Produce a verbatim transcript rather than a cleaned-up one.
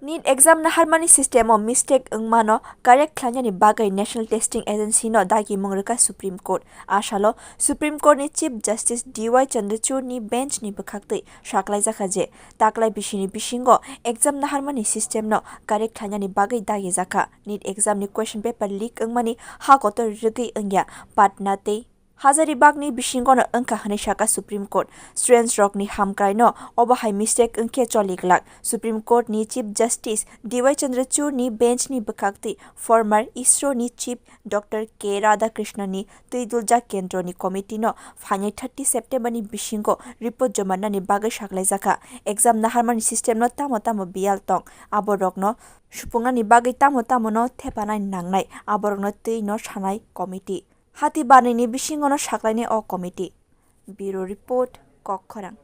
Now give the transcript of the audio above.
NEET exam naharmani system o mistake wngmano correct khlainani bagwi National Testing Agency no dagimung rwkha Supreme Court. Asalo Supreme Court ni Chief Justice D Y Chandrachud ni bench ni bwkhaktwi saklaijakha je taklai bisini bisingo exam naharmani system no correct khlainani bagwi dagijakha. NEET exam ni question paper leak wngmani ha kotor rwgwi wngya Patna tei Hazaribagni bisingono wngkha hwnwi sakha Supreme Court. Students rokni hamkraino obo hai mistake wngkhe choli glak. Supreme Court ni Chief Justice D Y Chandrachud ni bench ni bwkhaktwi former isro ni chief Doctor K Radhakrishnan ni twiduljak kendro ni committee no phainai thirty September ni bisingo report joma nani bagwi saklaijakha. Exam naharmani system no tamo tamo biyal tong, aborokno supungnani bagwi tamo tamo no thepanai nangnai, aborokno twi no sanai committee. Hati barnini bisingono saklainai o committee. Bureau Report, Kokkhorang.